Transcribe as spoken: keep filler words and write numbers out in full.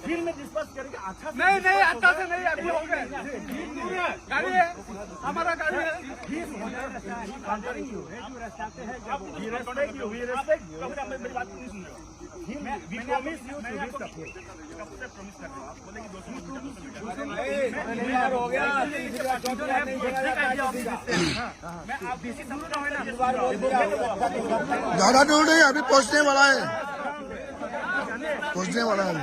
फील्ड में डिस्कस करके अच्छा से नहीं, नहीं, अच्छा से नहीं, अभी हो गए। गाड़ी है, हमारा गाड़ी है। We respect you, we respect you। मेरी बात क्यों नहीं सुन रहे हो? We promise you to reach the place। ज्यादा दूर नहीं, अभी पहुंचने वाला है, पहुंचने वाला है।